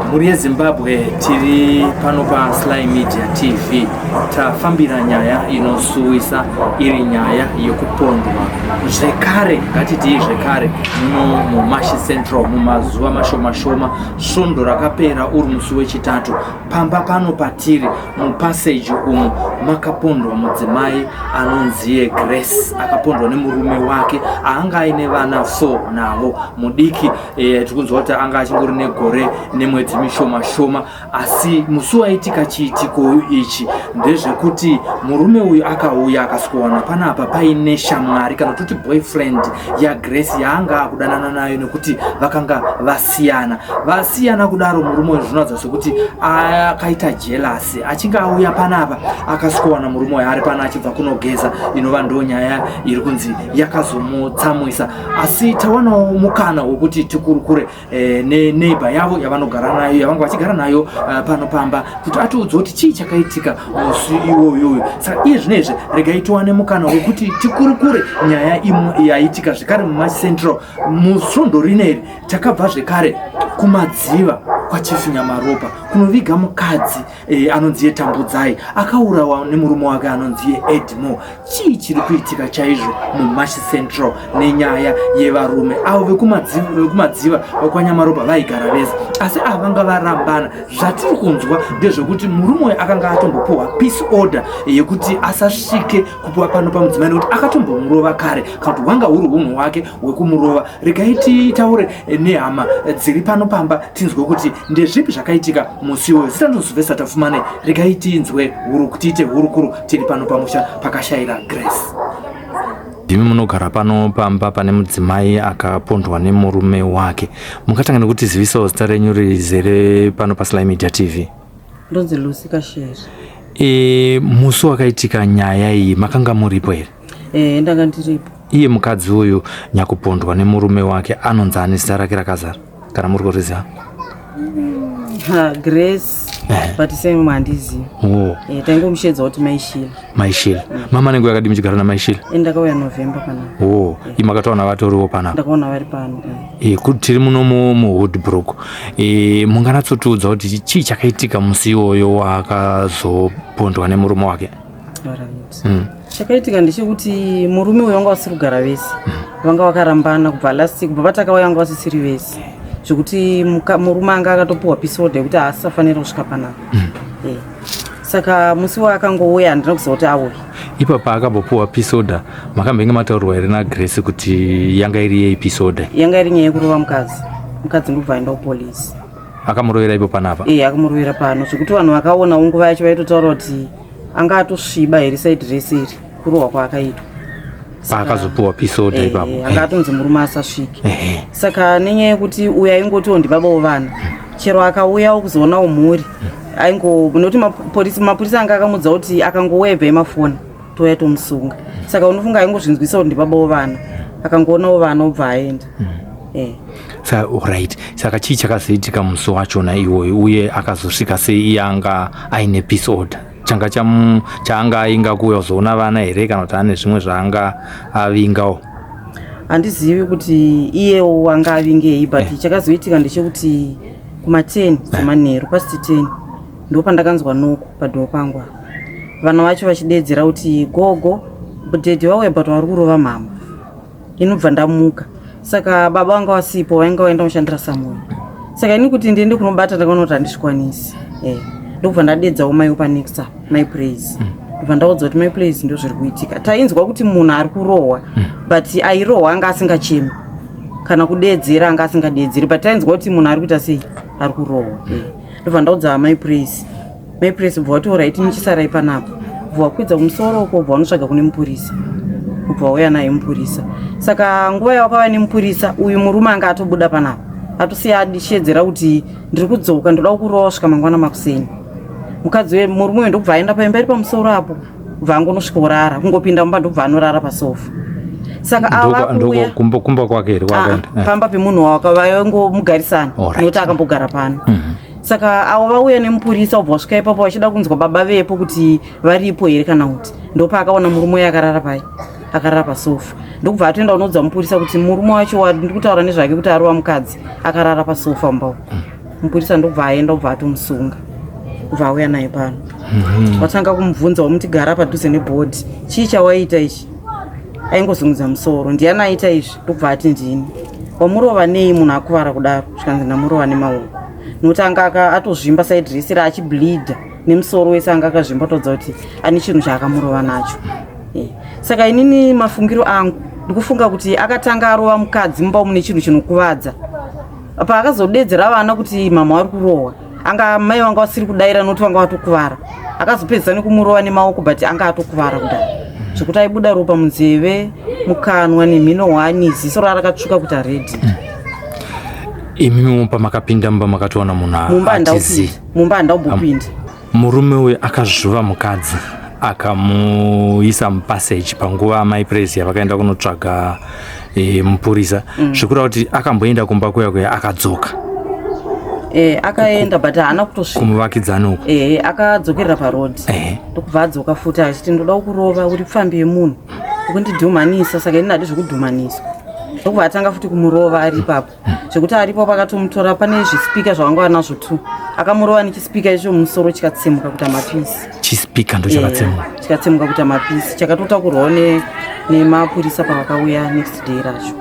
Mhuri yeZimbabwe, tiri pano paSly Media TV, tafambira nyaya inosuwisa, iri nyaya yekupondwa zvekare, ngatitii zvekare, muno muMashi Central mumazuva mashoma shoma svondo rakapera, uri musi weChitatu, pamba pano patiri mupassage umu makapondwa mudzimai anonziye Grace, akapondwa nemurume wake aanga aine vana 4 navo. Mudiki tikunzwa kuti anga achingori negore nemwedzi mishoma shoma. Asi musi waitika chiitiko ichi ndezvekuti murume uyu akauya akasvikowana panapa paine shamwari, kana toti boyfriend yaGrace, yaanga akudanana nayo, nekuti vakanga vasiyana. Vasiyana kudaro, murume uyu zvinoratidza sekuti akaita jealous. Achinge auya panapa, akasvikowana murume uyu ari pano achibva kunogeza, inova ndo nyaya iri kunzi yakazomutsamwisa. Asi tawanawo mukana wekuti tikurukure neneighbor yavo yavanogara nayo, yavanga vachigara nayo pano pamba, kuti atiudze kuti chii chakaitika musi iwoyoyo. Saka iye zvinezvi regai tiwane mukana wekuti tikurukure nyaya imwe yaitika zvekare muMash Central musvondo rineri. Takabva zvekare kuMadziva kwaChief Nyamaropa kunoviga mukadzi anonzi Tambudzai, akaurawa nemurume wake anonzi Edmo. Chii chiri kuitika chaizvo muMash Central nenyaya yevarume avo vekuMadziva vekwaNyamaropa vaigara vese, asi ava vanga varambana? Zvatiri kunzwa ndezvekuti murume uyu akanga atombopiwa peace order yekuti asasvike kupiwa pano pamudzimai, nekuti akatombomurova kare, kana kuti hwanga huri unhu hwake hwekumurova. Regai titaure nehama dziri pano pamba, tinzwe kuti ndezvipi zvakaitika musi iwoyo. Zita ndozvesa Tafumane. Regai tinzwe tiite hurukuro tiri pano pamusha pakashayira Grace. Ndimi munogara pano pamba pane mudzimai akapondwa nemurume wake. Mungatanga nekutizivisawo zita renyu rizere pano paSly Media TV? Ndonzi Lucy Kasheri. Musi wakaitika nyaya iyi makanga muripo here? Ndanga ndiripo. Iye mukadzi uyu nyakupondwa nemurume wake anonzi ani, zita rake rakazara, kana muri kuriziva? Ha, Grace, but same handizivi. Taingomushedza kuti Maishila. Maishila. Mama nenguva yakadi muchigara naMaishila? Ndakauya November panapa. Oh, imakatowana vatoriwo panapa? Ndakaona vari pano. Tiri muno muWoodbrook. Munganatsotiudza kuti chii chakaitika musi iwoyo waakazopondwa nemurume wake? Alright. Chakaitika ndechekuti murume uyu vanga vasiri kugara vese, vanga vakarambana kubva last, kubva patakauya vanga vasisiri vese, zvekuti murume anga akatopiwa peace order yekuti haasisafanira kusvika panapa. Saka musi waakangouya handina kuziva kuti auya. Ipapa akambopiwa peace order, makambenge mataurirwa here naGrace kuti yanga iri yei peace order? Yanga iri nyaya yekurova mukadzi. Mukadzi ndobva aenda kupolisi. Akamurovera ipo panapa? Akamurovera pano, zvekuti vanhu vakaonawo nguva yacho vaitotaura kuti anga atosviba here side rese iri, kurohwa kwaakaitwa. Paakazopiwa peace order ipapo? Anga atonzi murume asasvike. Saka nenyaya yekuti uyu aingotiwo ndibabawo vana, chero akauyawo kuzoonawo mhuri aingo, nokuti mapurisa anga akamudza kuti akangouya ibva emafoni touya tomusunga. Saka unofunga aingozvinzwisa kuti ndibabawo vana, akangoonawo vana obva aenda. Saka alright, saka chii chakazoitika musi wachona iwoyo, uye akazosvika sei iye anga aine peace order? Changa chaanga ainga kuuya kuzoona vana here, kana kuti ane zvimwe zvaanga avingawo? Handizivi kuti iyewo anga avingei, but chakazoitika ndechekuti kuma10 dzemanheru, past 10, ndo pandakanzwa knock padoor pangu apa, vana vacho vachidedzera kuti, "Gogo, daddy vauya, but vari kurova mama." Inobva ndamuka. Saka baba vanga vasipo, vainga vaenda kushandira somewhere. Saka ini kuti ndiende kunobata ndakaona kuti handizvikwanisi. Ndokubva ndadedzawo mai panext apa, Mai Praise. Ndobva ndaudza kuti, "Mai Praise, ndo zviri kuitika." Tainzwa kuti munhu ari kurohwa, but airohwa anga asingachemi kana kudedzera, anga asingadedzeri, but tainzwa kuti munhu ari kuita sei, ari kurohwa. Ndobva ndaudza Mai Praise. Mai Praise bva vati, "Alright, muchisarai panapa." Bva wakwidza kumusoro uko, bva vanotsvaga kune mupurisa, kubva wauya naye mupurisa. Saka nguva yawakauya nemupurisa uyu, murume anga atobuda panapa, atosiya adishedzera kuti, "Ndiri kudzoka, ndoda kukurova kusvika mangwana makuseni." Mukadzi uyu, murume uyu, ndokubva aenda paimba iri pamusoro apo, kubva angonosvikorara, kungopinda mumba ndokubva anorara pasofa. Saka ava kuuya Ndoko kumba kwake here kwaakaenda? Pamba pemunhu wakavaingomugarisana, nekuti akambogara pano. Saka avo vauya nemupurisa, ubva wasvika ipapo vachida kunzwa baba vepo kuti varipo here kana kuti, ndopaakaona murume uyo akarara pai, akarara pasofa. Ndokubva atoenda unoudza mupurisa kuti murume wacho ndiri kutaura nezvake kuti arova mukadzi akarara pasofa mumba umu. Mupurisa ndobva aenda, obva atomusunga, obva auya naye pano. Vatanga kumubvunza, wamuti gara padhuze nebhodhi, chii chawaita ichi? Aingozungudza musoro. Ndiani aita izvi? Ndobva ati ndini. Wamurova nei munhu akuvara kudaro? Zvikanzi ndamurova nemaoko, nokuti anga atozvimba side rese raachibleedha nemusoro wese anga akazvimba, todza kuti ane chinhu chaakamurova nacho. Saka inini mafungiro angu ndikufunga kuti akatanga arova mukadzi mumba mune chinhu chinokuvadza. Paakazodedzera vana kuti mama vari kurohwa, anga mai vanga vasiri kudaira nokuti vanga vatokuvara. Akazopedzisa nekumurova nemaoko, but anga atokuvara kudai zvekuti aibuda ropa munzeve, mukanwa nemhino hwani, ziso rarakatsvuka kuti aredhi. Imimi pamakapinda mumba makatoona munhu Mumba atizi? Mumba handaumbopinda. Murume uyu akazvuva mukadzi akamuisa mupassage panguva amai Prezi yavakaenda kunotsvaga mupurisa. Zvekureva kuti akamboenda kumba kuya kuya akadzoka? Akaenda but haana kutosvika. Kumuvakidzani uku? Akadzokerera parodhi. Ndokubva adzoka futi achiti ndoda kurova, uri pfambi yemunhu, ukundidhumanisa, saka ini hadi zvekudhumaniswa. Ndokubva atanga futi kumurova ari ipapo, zvekuti aripo pakatomutora pane zvispeaker zvavanga vanazvo tu, akamurova nechispeaker icho musoro chikatsemuka kuita mapieces. Chispeaker ndo chakatsemuka? Chikatsemuka kuita mapieces, chakatotakurwawo nemapurisa pavakauya next day racho.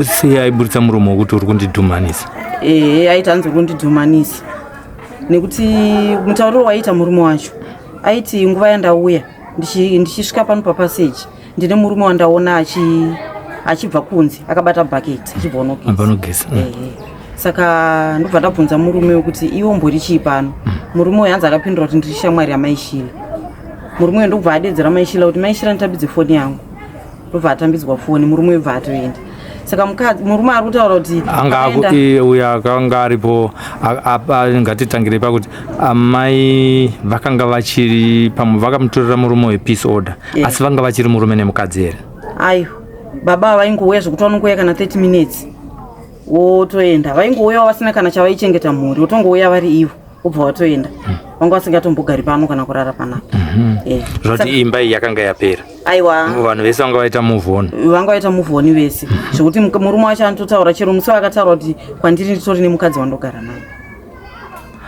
Sei aiburitsa muromo wekuti uri kundidhumanisa? Ehe, aiti hanzi uri kundidhumanisa nekuti mutauriro waiita murume wacho aiti nguva yandauya ndichisvika pano papassage ndine murume wandaona achibva kunze akabata bhaketi achibva unogeza. Abva unogeza. Ehe. Saka ndobva ndabvunza murume wekuti iwe umbori chii pano? Murume uyu hanzi akapindura kuti ndiri shamwari yamaishila. Murume uyu ndobva adedzera maishila kuti maishila nditambidze foni yangu. Ndobva atambidzwa foni, murume uyu bva atoenda. Saka mukadzi, murume ari kutaura kuti anga uyo akanga aripo ngatitangire pakuti amai vakanga vachiri pamwe vakamutorera murume wepeace order, asi vanga vachiri murume nemukadzi here? Ayo, baba vaingouya zvekuti vanongouya kana 30 minutes wotoenda. Vaingouyawo vasina kana chavaichengeta mhuri, wotongouya vari ivo wobva watoenda. Vanga vasingatombogari pano kana kurara panapa. Zvoti imba iyi yakanga yapera? Aiwa. Vanhu vese vanga vaita move on? Vanga vaita move on vese, zvekuti murume wacho anototaura chero musi waakataura kuti kwandiri nditori nemukadzi wandogara naye.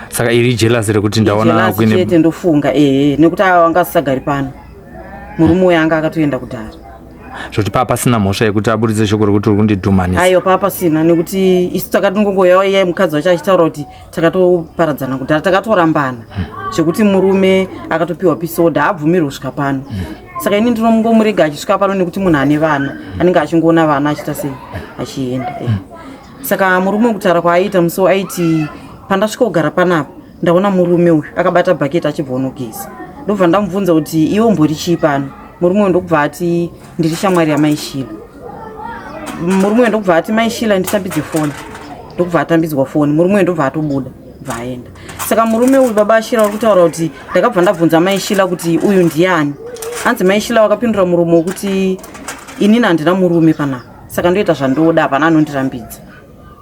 Saka iri jealous rekuti ndaona Jealous kuine chete ndofunga, ehe, nekuti ava vanga asisagari pano, murume uyu anga akatoenda kudhara. Zvoti paa pasina mhosva yekuti aburitse shoko rekuti uri kundidhumanisa? Aiwa, paa pasina, nekuti isu takatongongoyawo iye mukadzi wacho achitaura kuti takatoparadzana kudhara, takatorambana, zvekuti murume akatopiwa peace order, haabvumirwi kusvika pano. Saka ini ndinomungomurega achisvika pano nekuti munhu ane vana anenge achingoona vana achiita sei, achienda. Saka murume kutaura kwaaiita musi aiti pandasvika kugara panapa ndaona murume uyu akabata bhaketi achibva unogeza. Ndobva ndamubvunza kuti iwe umbori chii pano? Murume uyu ndokubva ati ndiri shamwari yamaishila. Murume uyu ndokubva ati maishila nditambidze foni. Ndokubva atambidzwa foni, murume uyu ndobva atobuda, bva aenda. Saka murume uyu, baba Ashira, vari kutaura kuti ndakabva ndabvunza maishila kuti uyu ndiani. Hanzi maishila vakapindura murume wekuti inini handina murume panapa, saka ndoita zvandoda, hapana anondirambidza.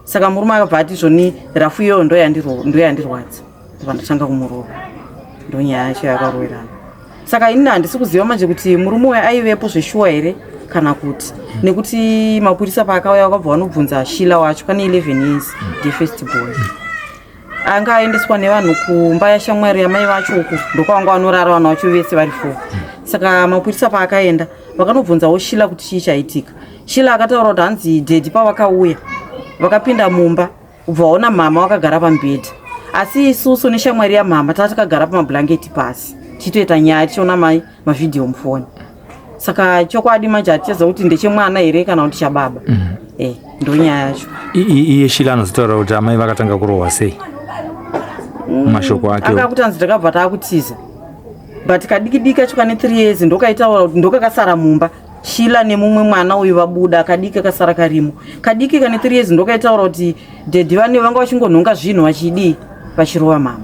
Saka murume akabva ati zvoni rafu iyoyo ndoyandirwadza, ndobva ndatanga kumurova. Ndonyaya yacho yakaroverana. Saka inini handisi kuziva manje kuti murume uyu aivepo zveshuwa here kana kuti, nekuti mapurisa paakauya vakabva vanobvunza Shila wacho kane 11 years, ndefirst born, anga aendeswa nevanhu kumba yashamwari yamai vacho uku, ndokwavanga vanorara vanhu vacho vese vari four. Saka mapurisa paakaenda vakanobvunzawo Shila kuti chii chaitika. Shila akataura kuti hanzi daddy pavakauya vakapinda mumba ubva waona mama vakagara pamubhedha, asi isusu neshamwari yamama taa takagara pamablanketi pasi tichitoita nyaya, tichiona mai mavhidhiyo mufoni. Saka chokwadi manje hatichaziva kuti ndechemwana here kana kuti chababa. Ndonyaya yacho. Iye Shila anozotaura kuti amai vakatanga kurohwa sei, mashoko ake? Akakuti hanzi takabva taakutiza, but kadiki diki kacho kane 3 years ndokaitaura kuti ndokakasara mumba. Shila nemumwe mwana uyu vabuda, kadiki kakasara karimo, kadiki kane 3 years ndokaitaura kuti daddy vane vanga vachingonhonga zvinhu vachidii, vachirova mama.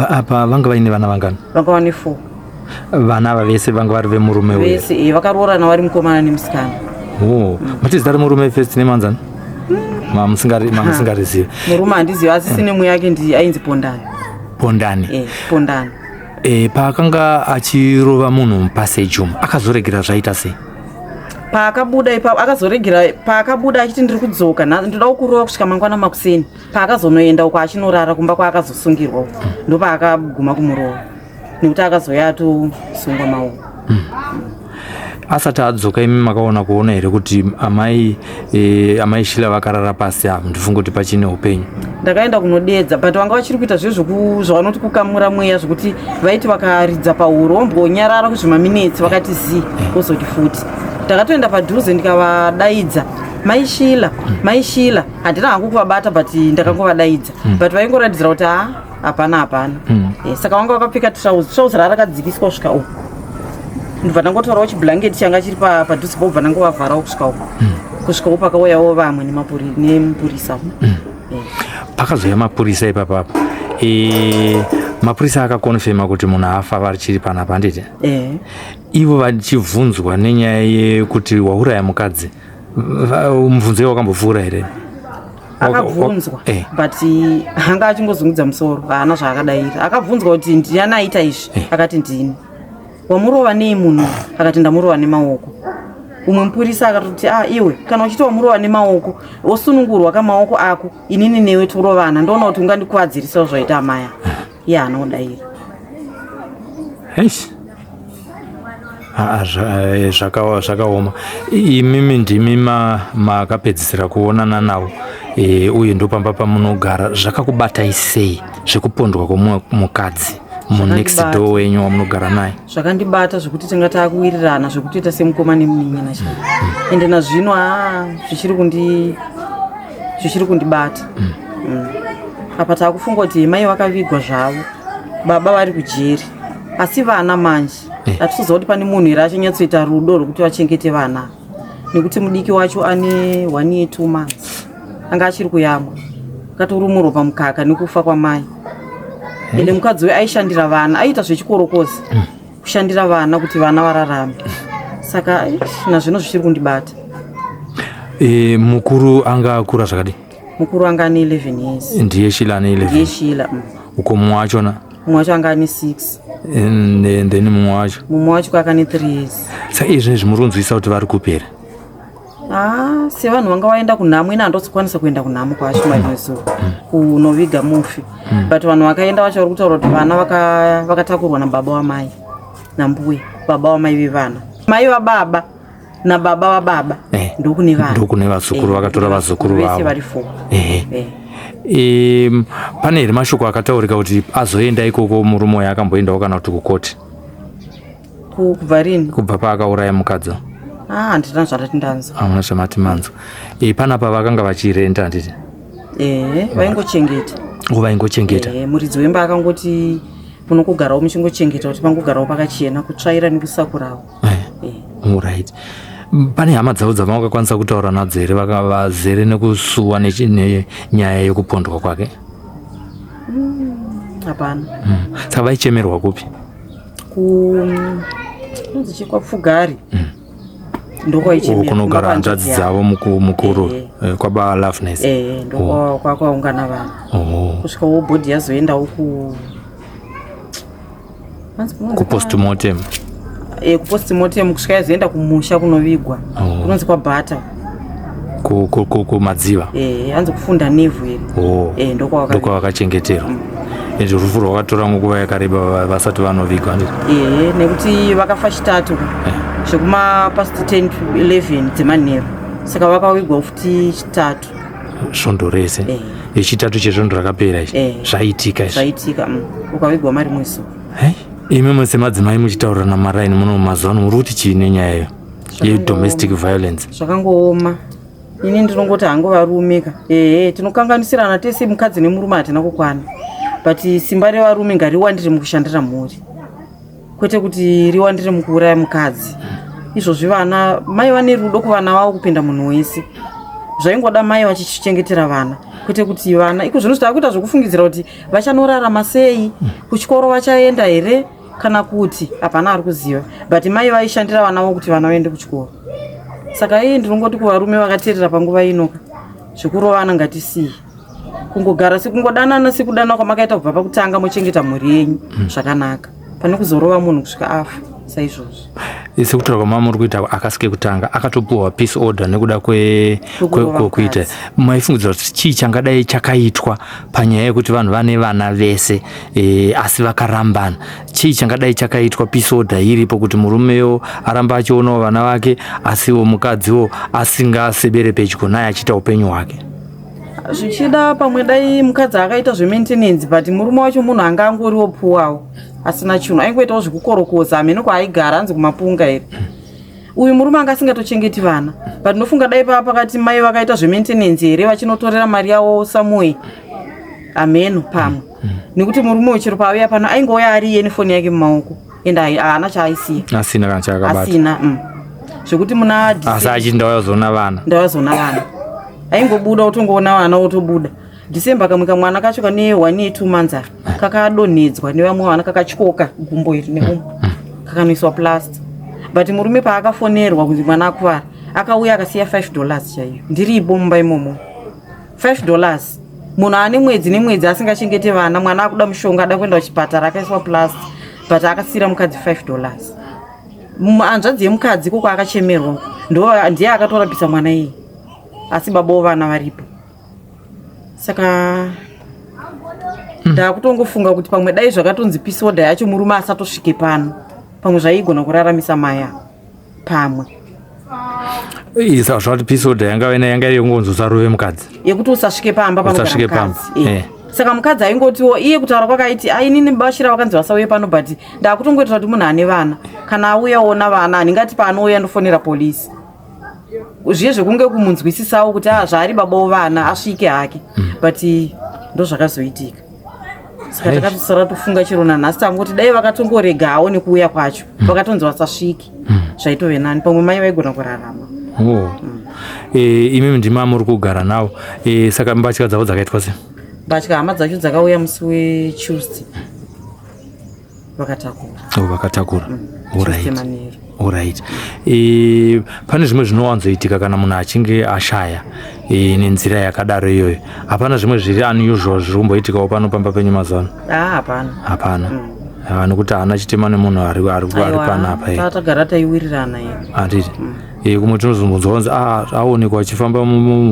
Apa vanga vaine vana vangani? Vanga vane 4. Vana ava vese vanga vari vemurume uyu? Vese, vakaroorana vari mukomana nemusikana. Oh, mati zita remurume first nemanzani mamusingarizive? Murume handizivi, asi surname yake ndi ainzi Pondani. Pondani? Pondani. Paakanga achirova munhu mupassage umu akazoregera zvaita sei? Paakabuda ipapo akazoregera, paakabuda achiti ndiri kudzoka, ndoda kukurova kusvika mangwana makuseni. Paakazonoenda uko achinorara kumba kwaakazosungirwa uko, ndopaakaguma kumurova nekuti akazouya atosungwa maoko. Asati adzoka, imi makaona kuona here kuti amai Shila vakarara pasi avo? Ndifunga kuti pachine upenyu. Ndakaenda kunodedza, but vanga vachiri kuita zvezvavanoti kukamura mweya, zvekuti vaiti vakaridza pahuro vombonyarara kuzvimaminetsi, vakati zii, vozoti futi. Ndakatoenda padhuze ndikavadaidza, "Mai Shila, mai Shila." Handina hangu kuvabata, but ndakangovadaidza, but vaingoratidzira kuti ha, hapana, hapana. Saka vanga vakapfeka trouser rarakadzikiswa kusvika uku. Ndobva ndangotorawo chiblanketi changa chiri padhuze pobva ndangovavharawo kusvika uku, kusvikawo pakauyawo vamwe nemupurisa. Pakazouya mapurisa ipapapo, mapurisa akakonfema kuti munhu afa vachiri panapa, handiti? Eh. Ivo vachibvunzwa nenyaya yekuti wauraya mukadzi, mubvunzo iwo wakambopfuura here? Akabvunzwa, but anga achingozungudza musoro, haana zvaakadaira. Akabvunzwa kuti ndiani aita izvi, akati ndini. Wamurova nei munhu? Akati ndamurova nemaoko. Umwe mupurisa akatoti, "A, iwe, kana uchiti wamurova nemaoko, wosunungurwa kamaoko ako, inini newe torovana, ndoona kuti ungandikuwadzirisawo zvaita amaya." Iye haana kudaira. Eish. Zvakaoma. Imimi ndimi makapedzisira kuonana navo, uye ndopamba pamunogara. Zvakakubatai sei zvekupondwa kwomumwe mukadzi munext Zvakandibata. door wenyu wamunogara naye? Zvakandibata zvekuti tanga taakuwirirana, zvekutoita semukoma nemunin'ina chaivo. Ende nazvino haa, zvichiri kundibata. Apa taakufunga kuti mai vakavigwa zvavo, baba vari kujeri, asi vana manje hatitoziva kuti pane munhu here achanyatsoita rudo rwekuti vachengete vana, nekuti mudiki wacho ane 1 year 2 months, anga achiri kuyamwa, akatorumurwa pamukaka nekufa kwamai. Ende mukadzi uyu aishandira vana, aiita zvechikorokozi, kushandira vana kuti vana vararame. Saka eish, nazvino zvichiri kundibata. Mukuru anga akura zvakadii? Mukuru anga ane 11 years. Ndiye Shila ane 11? Ndiye Shila. Uko mumwe wachona? Mumwe wacho anga ane 6. Then mumwe wacho? Mumwe wacho akane 3 years. Saka izvi zvinezvi muri kunzwisa kuti vari kupi here? Ah, sevanhu vanga vaenda kunhamo, ina handozokwanisa kuenda kunhamo kwacho marimwe zuva kunoviga mufi, but vanhu vakaenda vacho vari kutaura kuti vana vakatakurwa nababa wamai nambuya, baba wamai vevana, mai vababa nababa vababa. Ndokune vana. Ndokune vazukuru. Vakatora vazukuru vese. Vavo. Vari four. Ehe. Pane here mashoko akataurika kuti azoenda ikoko murume uyu akamboendawo, kana kuti kukoti? Kubva rini? Kubva paakauraya mukadzi. Ah, handina zvandati ndanzwa. Hamuna zvamati manzwa. Panapa vakanga vachirenda, handiti? Ehe, vaingochengeta. O, vaingochengeta. Ehe, muridzi wemba akangoti munongogarawo muchingochengeta kuti pangogarawo pakachena, kutsvaira nekusakurawo. Alright. Pane hama dzavo dzavangakwanisa kutaura nadzo here vazere nekusuwa nenyaya yekupondwa kwake? Hapana. Saka vaichemerwa kupi? Kunzi chikwapfugari, Oh, kunogara hanzvadzi dzavo mukuru, kwaba Loveness. Ehe, ndokwakaungana vanhu kusvikawo body yazoendawo ku hanzi kunonzi Kupostmortem. Kupostmortem, kusvika yazoenda kumusha kunovigwa. Kunonzi kwabhata. Kumadziva. Hanzi kufunda nevhu here. Ndokwavaka Ndokwavakachengeterwa. Ende rufu rwakatora nguva yakareba vasati vanovigwa, handiti? Ehe, nekuti vakafa chitatu zvekuma past 10 to 11 dzemanheru, saka vakavigwa futi chitatu. Svondo rese. Yechitatu chesvondo rakapera ichi. Zvaitika izvi. Zvaitika, ukavigwa marimwe zuva. Hey, imi semadzimai muchitaurira namaraini muno mazuva ano, muri kuti chii nenyaya iyo yedomestic violence? Zvakangooma. Ini ndinongoti hangu varume ka, ehe, tinokanganisirana tese, mukadzi nemurume hatina kukwana, but simba revarume ngariwandire mukushandira mhuri, kwete kuti riwandire mukuuraya mukadzi. Izvozvi vana mai vane rudo kuvana vavo kupinda munhu wese. Zvaingoda mai vachichengetera vana, kwete kuti vana iko zvino taakuita zvokufungidzira kuti vachanorarama sei, kuchikoro vachaenda here kana kuti hapana ari kuziva, but mai vaishandira vana vavo kuti vana vaende kuchikoro. Saka iye ndinongoti kuvarume vakateerera panguva inoka, zvekurovana ngatisiye, kungogara sekungodanana, sekudana kwamakaita kubva pakutanga, mochengeta mhuri yenyu zvakanaka pane kuzorova munhu kusvika afa saizvozvo. Sekutaura kwamamuri kuita, akasi kekutanga akatopuhwa peace order nekuda kwekuita. Maifungidzira kuti chii changadai chakaitwa panyaya yekuti vanhu vane vana vese asi vakarambana? Chii changadai chakaitwa peace order iripo kuti murumewo aramba achionawo vana vake, asiwo mukadziwo asingasebere pedyo naye achiita upenyu hwake? Zvichida pamwe dai mukadzi akaita zvemaintenance, but murume wacho munhu anga angoriwo puwawo, asina chinhu, aingoitawo zvekukorokoza. Hamene kwaaigara, anzi kumapunga here. Uyu murume anga asingatochengeti vana, but ndofunga dai paa pakati mai vakaita zvemaintenance here, vachinotorera mari yavo somewhere, hameno pamwe, nekuti murume uyu chero paauya pano aingouya ari iye nefoni yake mumaoko, ende haana chaaisiya. Asina kana chaakabata. Asina, Zvekuti muna Asi achiti ndauya kuzoona vana. Ndavazoona vana, aingobuda otongoona vana otobuda. December kamwe kamwana kacho kane 1 year 2 months aka kakadonhedzwa nevamwe vana, kakatyoka gumbo iri neumwe, kakanoiswa plaster. But murume paakafonerwa kunzi mwana akuvara, akauya akasiya $5 chaiyo. Ndiripo mumba imomo, $5. Munhu ane mwedzi nemwedzi asingachengete vana, mwana akuda mushonga, ada kuenda kuchipatara, akaiswa plaster, but akasiyira mukadzi $5. Hanzvadzi yemukadzi koko akachemerwa, ndo ndiye akatorapisa mwana iyi, asi baba vana varipo. Saka ndakutongofunga kuti pamwe dai zvakatonzi peace order yacho murume asatosvike pano, pamwe zvaigona kuraramisa maya pamwe. Saka zvati peace order yanga iri yongonzi usarove mukadzi. Yekuti usasvike pamba panogara Usasvike pamba. mukadzi. Saka mukadzi aingotiwo iye kutaura kwakaiti ainini bashira vakanzi vasauye pano, but ndakutongoitira kuti munhu ane vana kana auya ona vana, handingati paanouya ndofonera polisi. Zviye zvekunge kumunzwisisawo kuti a zvaari babawo vana asvike hake, but ndozvakazoitika. Saka takatosara tofunga chero nanhasi tangoti dai vakatongoregawo nekuuya kwacho, vakatonzi vasasvike, zvaitove nani, pamwe mai vaigona kurarama. Oh. Imimi ndima muri kugara navo, saka mbatya dzavo dzakaitwa sei? Mbatya hama dzacho dzakauya musi weTuesday vakatakura. Oh, vakatakura. Tuesday manheru. Alright. Pane zvimwe zvinowanzoitika kana munhu achinge ashaya nenzira yakadaro iyoyo. Hapana zvimwe zviri unusual zviri kumboitikawo pano pamba penyu mazuva ano? Ah, hapana. Hapana. Ah, nekuti haana chitema nemunhu ari panapa. Tagara taiwirirana ye. Handiti kumwe tinozombonzwa kunzi ah, aonekwa achifamba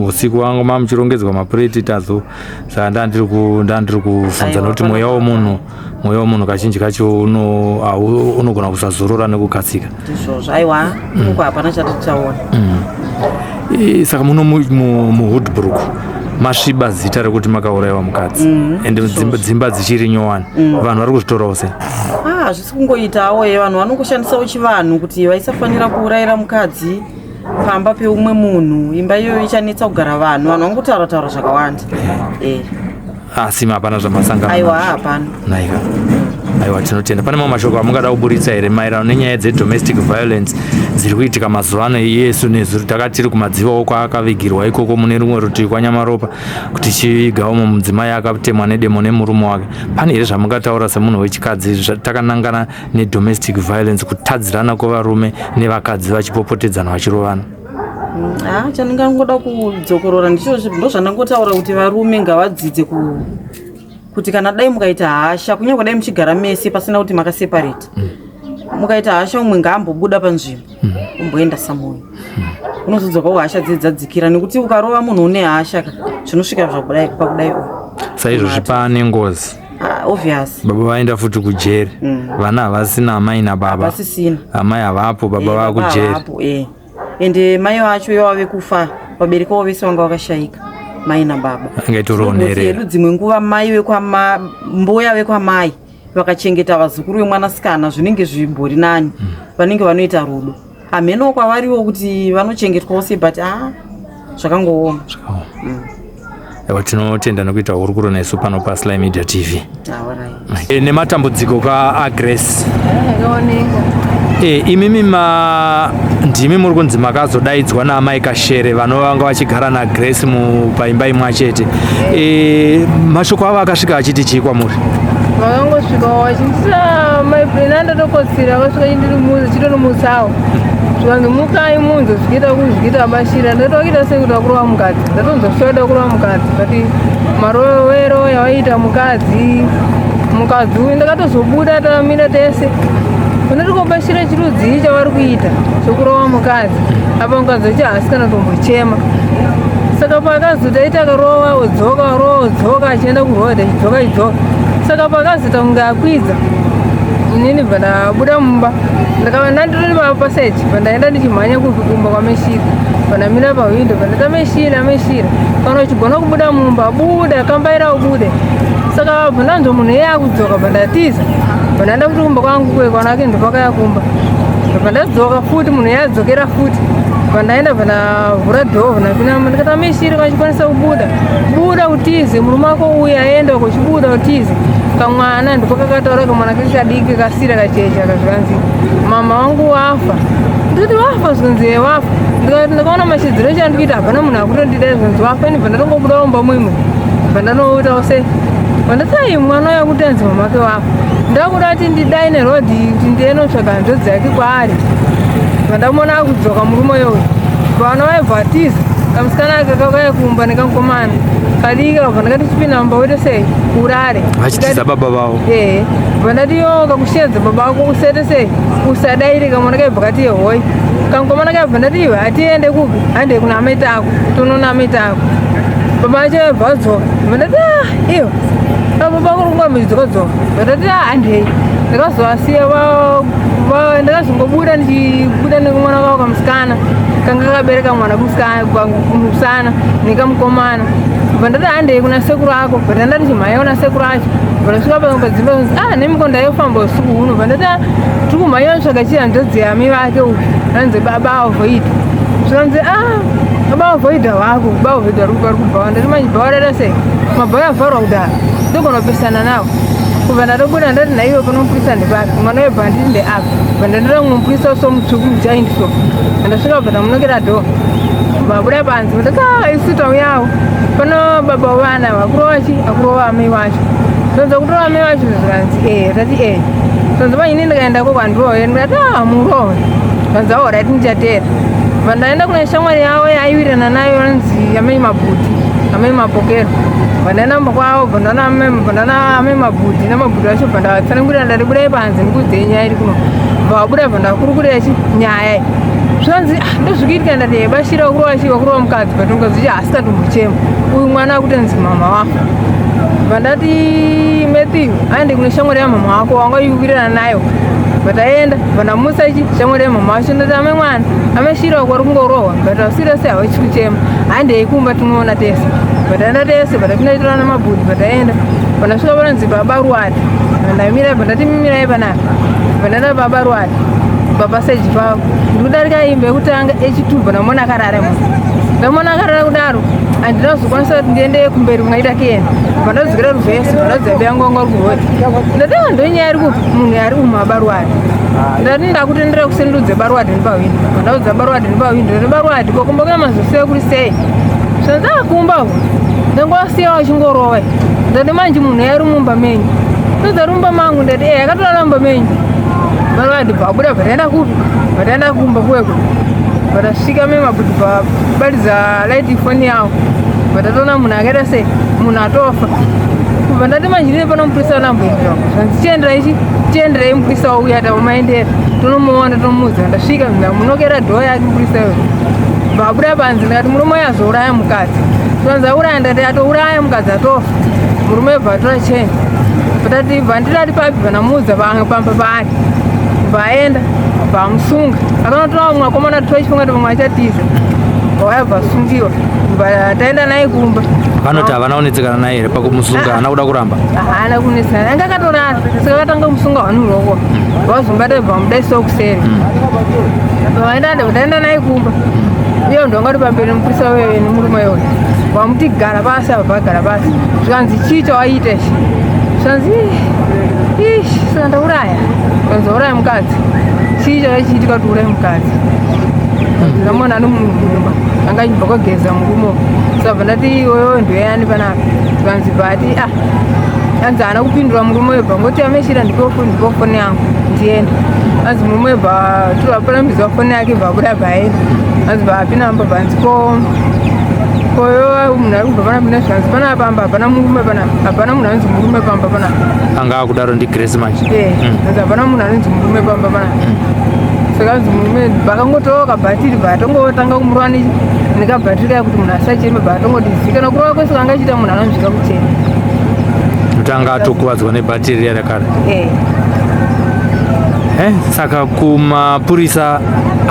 usiku, wanga mamuchirongedzwa mapureti tazo. Saka ndandiri kubvunza nekuti mweya womunhu kazhinji kacho unogona kusazorora nekukasika. Ndizvozvo, aiwa, uko hapana chatatichaona. Saka muno muHoodbrook masviba zita rekuti makaurayiwa mukadzi, ende dzimba dzichiri nyowani, vanhu vari kuzvitorawo sei? Ah, hazvisi kungoitawo ye, vanhu vanongoshandisawo chivanhu kuti vaisafanira kuurayira mukadzi pamba peumwe munhu, imba iyoyo ichanetsa kugara vanhu. Vanhu vangotaura taura zvakawanda. Asi hapana zvamasangana Aiwa, nazvo? hapana. Naika, aiwa, tinotenda. Pane mamwe mashoko amungada kuburitsa here maererano nenyaya dzedomestic violence dziri kuitika mazuva ano? Iyesu nezuro takati tiri kumadzivawo kwaakavigirwa ikoko mune rumwe rutivi kwaNyamaropa, kuti chivigawo mudzimai akatemwa nedemo nemurume wake. Pane here zvamungataura semunhu wechikadzi takanangana nedomestic violence, kutadzirana kwevarume nevakadzi vachipopotedzana, vachirovana? Ah, chandingangoda kudzokorora ndicho ndo zvandangotaura kuti varume ngavadzidze kuti kana dai mukaita hasha, kunyange dai muchigara mese pasina kuti makaseparate, mukaita hasha umwe ngaambobuda panzvimbo, umboenda somewhere, unozodzokawo hasha dzidzi dzadzikira, nekuti ukarova munhu une hasha ka, zvinosvika zvakudai pakudai o. Saizvozvi paane ngozi. Ah, obvious. Baba vaenda futi kujeri, vana havasina amai nababa. Vasisina. Amai havapo, baba vakujeri. Havapo, eh. Ende mai vacho vave kufa, vabereki vavo vese vanga vakashayika, mai nababa. Angaitoriwo Tinongoti nherera. Yedu dzimwe nguva mai vekwama mbuya vekwamai vakachengeta vazukuru vemwanasikana, zvinenge zvimbori nani, vanenge vanoita rudo. Hamheno kwavariwo kuti vanochengetwawo sei, but a zvakangooma. Aiwa, tinotenda nekuita hurukuro nesu pano paSly Media TV. Alright. Nematambudziko kaaGrace. Akaoneka. Imimi ma ndimi muri kunzi makazodaidzwa naamai Kashere vanovanga vachigara naGrace paimba imwe chete. Mashoko avo akasvika achiti chii kwamuri? Vakangosvika vachindisa maipurena, ndatokotsira. Vakasvika chindirimuza chitonomutsawo, zvikanzi mukai munzo zvichiita kuzviita mashira. Ndatokuita sei kuti vakurova mukadzi? Ndatonzwa kusvada kurova mukadzi, but marovero yavaita mukadzi, mukadzi uyu ndakatozobuda tamira tese. Unoti kobashira chirudzii chavari kuita chokurova mukadzi apa mukadzi wacho haasi kana tombochema. Saka paakazotaita akarova odzoka orova odzoka achienda kuroad achidzoka achidzoka. Saka paakazoita kunge akwidza inini bva ndabuda mumba ndakava ndanditori papaseji bva ndaenda ndichimhanya kumba kwameshira bva ndamira pahwindo bva ndati ameshira ameshira kana uchigona kubuda mumba buda kambaira ubude saka bva ndanzwa munhu iye akudzoka bva ndatiza bva ndaenda kuti kumba kwangu kuye kwana ake ndopakaya kumba bva ndadzoka futi munhu iye adzokera futi bva ndaenda bva ndavhura dhoo bva ndapinda mumba ndikati ameshira kana uchikwanisa kubuda buda utize murume wako uye aenda uko uchibuda utize kamwana ndipo kakataura kamwana kake kadiki kasira kacheche akazvikanzi mama wangu wafa ndikati wafa zvikanzi wafa ndikati ndakaona mashidziro echo andikuita hapana munhu akutondida zvikanzi wafa ini bva ndatongobuda mumba muimwe bva ndanoitawo sei bva ndati ai mwana uya kuti anzi mama wake wafa ndakuda kuti ndidai nerodhi kuti ndienotsvaga hanzvadzi yake kwaari bva ndamuona akudzoka murume uyoyo vana vaibva atiza kamusikana aka kakauya kumba nekamukomana kadiki kabva ndakati chipinda mumba uite sei urare vachitiza baba vavo ee bva ndati yo kakushedza baba vako usete sei usadaire kamwana kaibva kati hoi kamukomana kaibva ndati iwe hatiende kupi handei kuna amai tako tonoona amai tako baba vacho vaibva vadzoka bva ndati ah iyo baba vako rungwa muchidzoka dzoka bva ndati ah handei ndakazovasiya ndakazongobuda ndichibuda nekumwana kwavo kamusikana kanga kakabereka mwana kumusana nekamukomana bva ndati handei kuna sekuru ako bva ndanda ndichimhanya kuna sekuru acho bva ndasvika padzimba ah nemiko ndaifamba usiku huno bva ndati ah, tiri kumhanya tsvaga chihanzvadzi yami vake uyu anzi baba avoid zvanzi ah baba avoid wako baba avoid vari kubhawa ndati manje bhawa raita sei mabhawa avharwa kudaro ndogona kupesana nawo kubva ndatobuda ndati naiwe pano mupurisa ndepapi mwana webhanditi ndeapa bva ndandoda mumwe mupurisa so mutsvuku mugiant so ndasvika bva ndamunokera dhoo vabuda panze ndati ah, isu tauyawo pano baba vana vakurova chi akurova amai wacho tonza kutora amai wacho zvikanzi ee tati ee tonza manyini ndikaendako kwandirowe ndikati ah murowe vanzi aorit ndichateera bva ndaenda kune shamwari yavo yaiwirirana nayo anzi amai mabhuti amai mapokero bva ndaenda kumba kwavo bva ndaona amai mabhuti namabhuti vacho bva ndavatsanangurira ndati budai panze ndikuudzei nyaya iri kuno bva vabuda bva ndakurukurira chi nyaya iyi zvanzi ah, ndozvikuitika ndati eh, bashira wakurova chi wakurova mukadzi but mukadzi uchi haasi katombochema uyu mwana akutonzi mama wafa bva ndati Matthew aende kune shamwari yamama wako wanga uyiwirirana nayo but aenda bva ndamusa ichi shamwari yamama wacho ndati ame mwana ameshira wako ari kungorohwa but asira sei havachi kuchema handei kumba tinoona tese but aenda tese but apinda itora namabhudhi but aenda bva ndasvika panonzi baba ruwadi bva ndamira bva ndati mimirai panapa bva ndaenda baba ruwadi baba seji pavo ndikudarika imba yekutanga echitubva ndamuona akarara munhu ndamuona akarara kudaro handina kuzokwanisa kuti ndiende kumberi kungaita kuenda bva ndadzokera ruvhesi bva ndadzokera yangu wanga uri kurodi ndati ah, ndonyaya iri kupi munhu ari umu abaruwadi ndati ndakutendera kusendudze baruwadi ndipahwindo bva ndaudza baruwadi ndipahwindo ndati baruwadi ko kumba kuya mazosiya kuri sei zvanzi akumba ah, uku ndangowasiya wachingorova ndati manje munhu yari mumba menyu ndodza ri mumba mangu ndati e akatorara mumba menyu baruwadi bva abuda bva taenda kupi bva taenda kumba kuweko bva tasvika memabuti bva batidza light foni yavo bva tatoona munhu akaita sei munhu atofa kubva ndati manje ndine pano mupurisa wanamboendera zvanzi chienderai ichi chienderai mupurisa wauya tavomaendera tonomuona tonomuudza ndasvika ndamunokera dhoo yake mupurisa iyoyo vabuda panze ndikati murume uyo azouraya mukadzi zvanzi auraya ndati atouraya mukadzi atofa murume bva atora cheni tati bva nditati papi bva pamba paari bvaenda bvamusunga akanotora vamwe vakomana twachifunga kuti vamwe vachatiza vauya bvasungiwa taenda naye kumba vanoti havana kunetsekana naye here pakumusunga haana kuda kuramba haana kunetsekana anga akatorara saka vatanga kumusunga vanuroko vazombata bvamudaisawo kuseri vaenda taenda naye kumba iye ndonga uri pamberi mupurisa wewe nemurume iyoyo vamuti gara pasi apa vagara pasi zvikanzi chii chawaita ichi zvikanzi ish saka ndauraya zvikanzi wauraya mukadzi chii chakachiitika kuti uraye mukadzi ndamona ano munhu mumba anga achibva kwageza murume saka ndati iwewe ndoyani panapa zvikanzi bati ah anzi haana kupindura murume uyo bvangoti ameshira ndipewo foni ndipewo foni yangu ndiende anzi murume uyo bvatura parambidzwa foni yake bvabuda bvaenda anzi bvaapinda mumba bvanzi ko Koyo munhu ari kubva panapa nezvanzi panapa pamba hapana murume panapa hapana munhu anonzi murume pamba panapa. Anga akudaro ndiGrace manje. Eh, hanzi hapana munhu anonzi murume pamba panapa. Saka hanzi murume vakangotora kabhatiri vatongotanga kumurova nekabhatiri kaya kuti munhu asacheme vatongoti zikana kurova kwese kwanga achiita munhu anonzvika kuchema. Kuti anga atokuvadzwa nebhatiri riya rakare. Eh. Eh, saka kumapurisa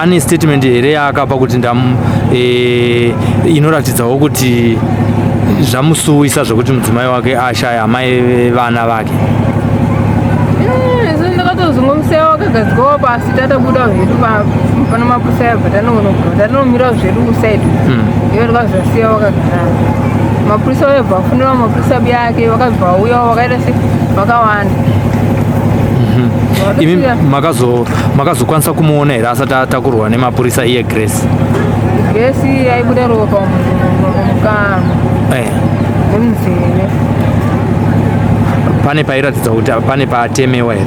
ane statement here yaakapa kuti ndam e, inoratidzawo kuti zvamusuwisa zvekuti mudzimai wake ashaya amai vevana vake? Isu ndakatozongomusiya wakagadzikwawo pasi tatabuda zvedu pana mapurisa yabva tanonomira zvedu kusaidi iyo ndikazosiya wakagara mapurisa vayobva vafunira mapurisa biyake vakabva vauyawo vakaita se vakawanda. Imi makazokwanisa kumuona here asati atakurwa nemapurisa iye Grace? Grace aibuda ropa mukanwa nemunzeve. Pane pairatidza kuti pane paatemewa here?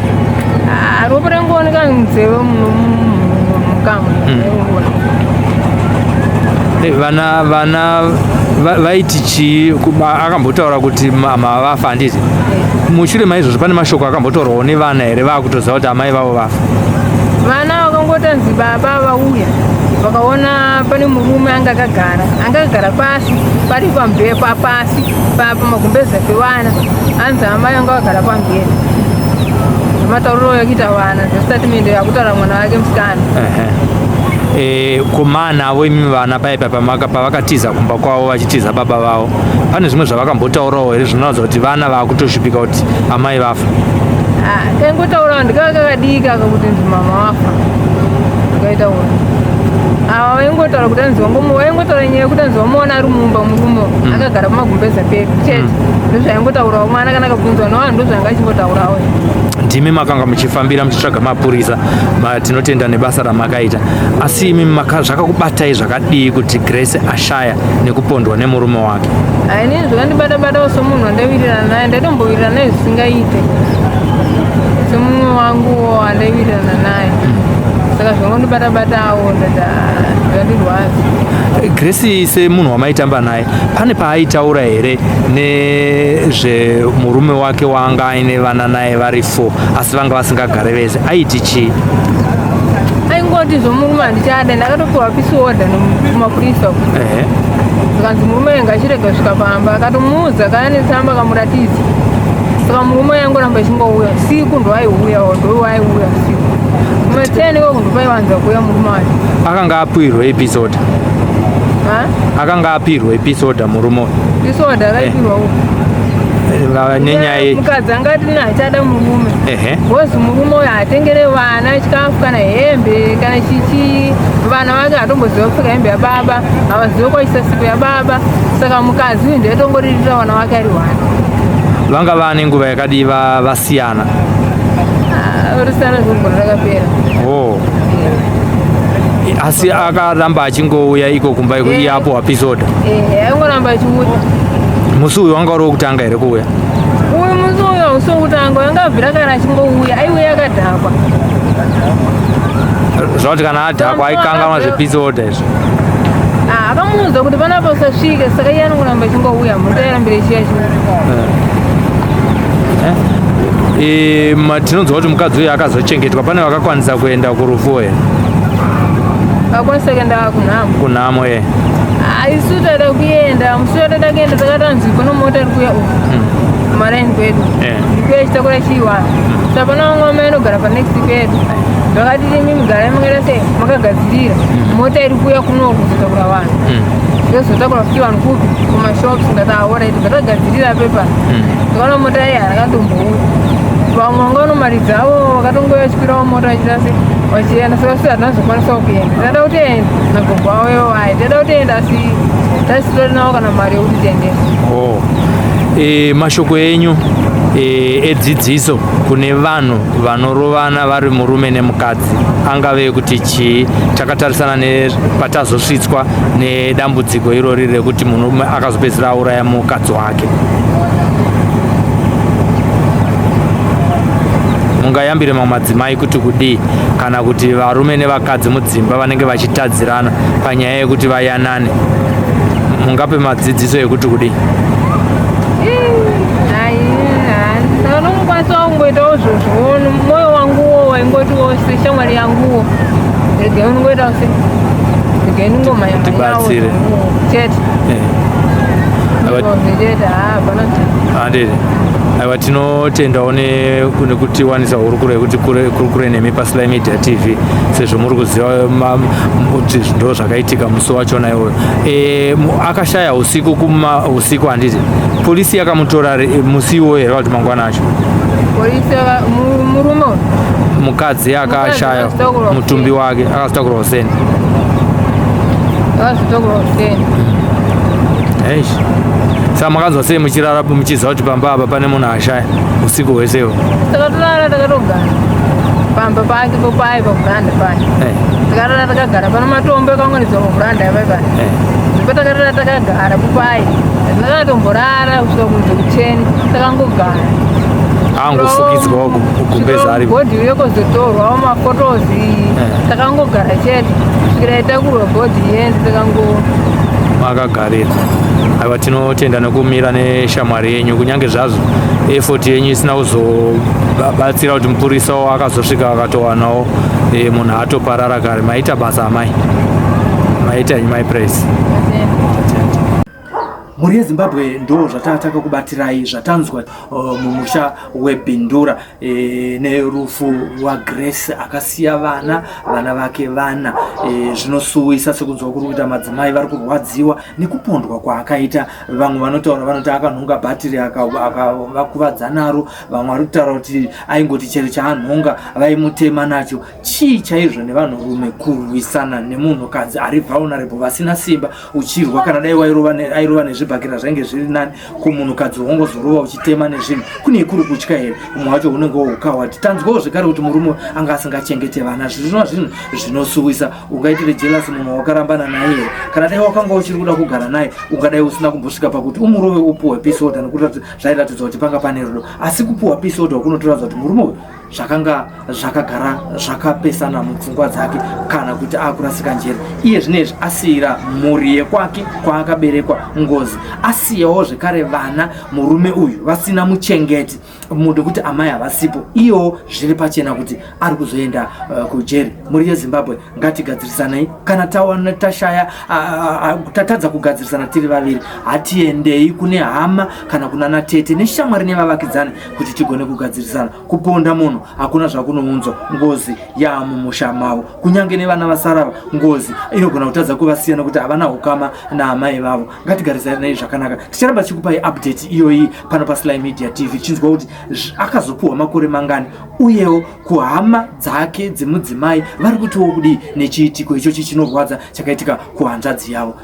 Ah, ropa rangooneka munzeve mukanwa. Vana vana vaiti chii? Akambotaura kuti mama vafa handiti? Mushure maizvozvo pane mashoko akambotaurwawo nevana here vaakutoziva kuti amai vavo vafa? Vana vakangotanzi baba vauya vakaona pane murume anga akagara anga akagara pasi pari pambepa pasi pamagumbeza pevana anzi amai vanga vagara pamberi zvematauriro ekuita vana zvestatement yakutaura mwana wake musikana. Ko maanavo imi vana paipa pavakatiza kumba kwavo vachitiza baba vavo, pane zvimwe zvavakambotaurawo here zvinoratidza kuti vana vaakutoshupika kuti amai vafa? Ah, kaingotaura ndikava kakadiki aka kuti nzi mama wafa ndikaitaura ava vaingotaura kuti anzi vaingotaura nyaya yekuti anzi vamuona ari mumba murume akagara pamagumbeza pedu chete. Ndozvaingotaurawo mwana kana akabvunzwa nevanhu ndozvanga achingotaurawo. Ndimi makanga muchifambira muchitsvaga mapurisa. Tinotenda nebasa ramakaita, asi imi zvakakubatai zvakadii kuti Grace ashaya nekupondwa nemurume wake? Inini zvakandibata batawo semunhu wandaiwirirana naye, ndaitombowirirana naye zvisingaite, semumwe wanguwo wandaiwirirana naye, saka zvangondibata batawo zvandirwadza. Grace semunhu wamaitamba naye, pane paaitaura here nezvemurume wake waanga aine vana naye vari 4 asi vanga vasingagare vese? Aiti chii? Aingoti zvomurume handichada, ndakatopiwa peace order kumapurisa uko. Zvikanzi murume wenge achirega kusvika pamba, akatomuudza kana netsamba akamuratidza, saka murume aingoramba achingouya siku, ndoaiuya ndoaiuya siku kuma10 iko ndopaiwanza kuuya murume wacho. Akanga apirwa peace order? Ha? Akanga apirwa peace order murume uyu? Peace order akaipirwa uko. Nenyaya mukadzi angati nachada murume because murume uyu haatengere vana chikafu kana hembe kana chichi, vana vake hatomboziva kupfeka hembe yababa, havaziva kuisa sipo yababa, saka mukadzi uyu ndeyatongoriritira vana vake ari one. Vanga vaane nguva yakadii vasiyana? Rusiyana zvegore rakapera. Oh. Asi akaramba achingouya iko kumba iko iye apo peace order? Aingoramba achiuya. Musi uyu wanga uri wekutanga here kuuya? Uyu musi uyu hausi wekutanga, wanga abvira kana achingouya, aiuya akadhakwa. Zvakuti kana adhakwa aikanganwa zvepeace order izvo? Ah, akamuudza kuti panapa usasvike, saka iye anongoramba achingouya, mhuri yairambira ichiya chiuya. Tinonzwa kuti mukadzi uyu akazochengetwa, pane vakakwanisa kuenda kurufu here? Akwanisa kuenda kunhamo? Kunhamo ye. Ah, isu tada kuenda musi watada kuenda takatanzi kuno mota iri kuuya uku kumaraini kwedu ikuya ichitakura chiwa, saka pana vamwe amai anogara panext pedu vakati imi mugarai makaita sei makagadzirira, mota iri kuuya kunoku kuzotakura vanhu, yozotakura futi vanhu kupi kumashops. Ndati alright, vatagadzirira pepa. Tikaona mota iya rakatombouya, vamwe vanga vano mari dzavo vakatongoya vachikwirawo mota vachiita se vachienda, saka su hatina zokwanisawo kuenda. Tada kutoenda nagogo avo aya, tada kutoenda asi tasitorinawo kana mari yekuti tiendese. Oh. Mashoko enyu edzidziso kune vanhu vanorovana vari murume nemukadzi angave ekuti chii, takatarisana nepatazosvitswa nedambudziko irori rekuti murume akazopedzisira auraya mukadzi wake? Mungayambire mamwe madzimai kuti kudii, kana kuti varume nevakadzi mudzimba vanenge vachitadzirana panyaya yekuti vayanane? Mungape madzidziso ekuti kudii? Anongokwanisa kungoitawo zvozvo mwoyo wanguwo waingotiwo seshamwari yanguwo regai unongoitawo se regai ndingomhanyawo chete. Handiti aiwa, tinotendawo nekutiwanisa hurukuro yekuti kurukure nemi paSly Media TV, sezvo muri kuziva kuti ndo zvakaitika musi wachona iwoyo. Akashaya usiku, kuma usiku, handiti? Polisi yakamutora musi iwoyo here, kuti mangwana acho? Murume? Mukadzi akashaya, mutumbi wake akazotakurwa kuseni. Akazotakurwa kuseni. Eish, saka makanzwa sei muchirara muchiziva kuti pamba apa pane munhu ashaya usiku hwesewo? Takatorara takatogara pamba pake popai pavhuranda pai. Takarara takagara pano matombo akaunganidzwa pavhuranda pai pai. Ndipo takarara takagara popai, takatomborara kusvika kunze kucheni, takangogara. Angofukidzwawo gumbezi ari. Body yekozotorwawo maphotos. Takangogara chete kusvikira itakurwa body yende, takango Makagarira. Aiwa, tinotenda nekumira neshamwari yenyu, kunyange zvazvo effort yenyu isina kuzobatsira kuti mupurisawo akazosvika akatowanawo munhu atoparara kare. Maita basa amai, maita henyu mai Praise. Mhuri yeZimbabwe, ndo zvatataka kubatirai, zvatanzwa mumusha weBindura nerufu rwaGrace akasiya vana vake vana. Zvinosuwisa sekunzwa kuri kuita madzimai vari kurwadziwa nekupondwa kwaakaita. Vamwe vanotaura vanoti akanhonga bhatiri akavakuvadza naro, vamwe vari kutaura kuti aingoti chero chaanhonga vaimutema nacho. Chii chaizvo nevanhurume kurwisana nemunhukadzi ari vulnerable, vasina simba, uchirwa? Kana dai airova nezvibhakira zvainge zviri nani. Kumunhukadzi wongozorova uchitema nezvinhu, kune kuri kutya here? Umwe wacho unenge wokawati. Tanzwawo zvekare kuti murume anga asingachengete vana, zvinova zvinhu zvinosuwisa. Ungaitire jealous munhu wakarambana naye here? Kana dai wakanga uchiri kuda kugara naye, ungadai usina kumbosvika pakuti umurove upuhwe peace order, nekuti zvairatidza kuti panga pane rudo. Asi kupuhwa peace order kunotoratidza kuti murume uyu zvakanga zvakagara zvakapesana mupfungwa dzake, kana kuti akurasika njere. Iye zvinezvi asiyira mhuri yekwake kwaakaberekwa ngozi, asiyawo zvekare vana murume uyu vasina muchengeti nekuti amai havasipo. Iyewo zviri pachena kuti ari kuzoenda kujeri. Mhuri yeZimbabwe, ngatigadzirisanai. Kana tawana tashaya, tatadza kugadzirisana tiri vaviri, hatiendei kune hama kana kuna natete neshamwari nevavakidzani kuti tigone kugadzirisana. Kuponda munhu hakuna zvakunounzwa. Ngozi yaamumusha mavo, kunyange nevana vasarava, ngozi inogona kutadza kuvasiya nekuti havana ukama naamai vavo. Ngatigarisanai zvakanaka. Ticharamba tichikupai update iyoyi pano paSly Media TV, tichinzwa kuti akazopuhwa makore mangani, uyewo kuhama dzake dzemudzimai vari kutiwo kudii nechiitiko ichochi chinorwadza chakaitika kuhanzvadzi yavo.